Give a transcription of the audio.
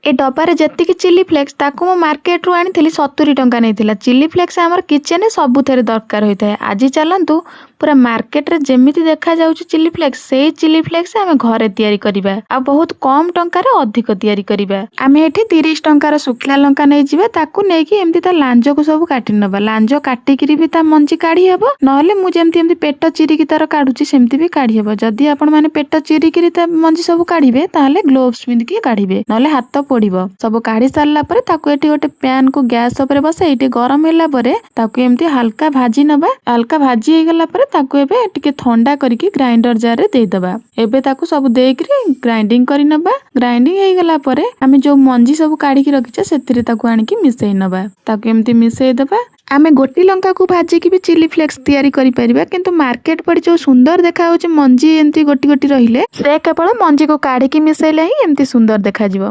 ଏ ଡବାରେ ଯେତିକି chilli flakes, ତାକୁ ମୁଁ ମାର୍କେଟରୁ ଆଣିଥିଲି, 70 ଟଙ୍କା ନେଇଥିଲା। ଚିଲି ଫ୍ଲେକ୍ସ ଆମର କିଚେନରେ ସବୁଥିରେ ଦରକାର ହୋଇଥାଏ। ଆଜି ଚାଲନ୍ତୁ, ପୁରା ମାର୍କେଟରେ ଯେମିତି ଦେଖାଯାଉଛି ଚିଲି ଫ୍ଲେକ୍ସ, ସେଇ ଚିଲି ଫ୍ଲେକ୍ସ ଆମେ ଘରେ ତିଆରି କରିବା ଆଉ ବହୁତ କମ ଟଙ୍କାରେ ଅଧିକ ତିଆରି କରିବା। ଆମେ ଏଠି 30 ଟଙ୍କାର ଶୁଖିଲା ଲଙ୍କା ନେଇଯିବା। ତାକୁ ନେଇକି ଏମିତି ତା ଲାଞ୍ଜକୁ ସବୁ କାଟି ନେବା। ଲାଞ୍ଜ କାଟିକିରି ବି ତା ମଞ୍ଜି କାଢି ହବ, ନହେଲେ ମୁଁ ଯେମିତି ଏମିତି ପେଟ ଚିରିକି ତାର କାଢୁଛି, ସେମିତି ବି କାଢି ହବ। ଯଦି ଆପଣ ମାନେ ପେଟ ଚିରିକିରି ତା ମଞ୍ଜି ସବୁ କାଢିବେ, ତାହେଲେ ଗ୍ଲୋଭ୍ସ ପିନ୍ଧିକି କାଢିବେ, ନହେଲେ ହାତ ପୋଡିବ। ସବୁ କାଢି ସାରିଲା ପରେ ତାକୁ ଏଠି ଗୋଟେ ପ୍ୟାନ୍ କୁ ଗ୍ୟାସ୍ ଉପରେ ବସେଇ ଟିକେ ଗରମ ହେଲା ପରେ ତାକୁ ଏମିତି ହାଲକା ଭାଜି ନବା। ହାଲକା ଭାଜି ହେଇଗଲା ପରେ ତାକୁ ଏବେ ଟିକେ ଥଣ୍ଡା କରିକି ଗ୍ରାଇଣ୍ଡର ଜାରରେ ଦେଇଦବା। ଏବେ ତାକୁ ସବୁ ଦେଇକିରି ଗ୍ରାଇଣ୍ଡିଙ୍ଗ କରି ନବା। ଗ୍ରାଇଣ୍ଡିଙ୍ଗ ହେଇଗଲା ପରେ ଆମେ ଯୋଉ ମଞ୍ଜି ସବୁ କାଢିକି ରଖିଛେ, ସେଥିରେ ତାକୁ ଆଣିକି ମିଶେଇ ନବା। ତାକୁ ଏମିତି ମିଶେଇ ଦବା। ଆମେ ଗୋଟି ଲଙ୍କାକୁ ଭାଜିକି ବି ଚିଲି ଫ୍ଲେକ୍ସ ତିଆରି କରିପାରିବା, କିନ୍ତୁ ମାର୍କେଟ ପରି ଯୋଉ ସୁନ୍ଦର ଦେଖାଯାଉଛି ମଞ୍ଜି ଏମିତି ଗୋଟି ଗୋଟି ରହିଲେ, ସେ କେବଳ ମଞ୍ଜିକୁ କାଢିକି ମିଶେଇଲେ ହିଁ ଏମିତି ସୁନ୍ଦର ଦେଖାଯିବ।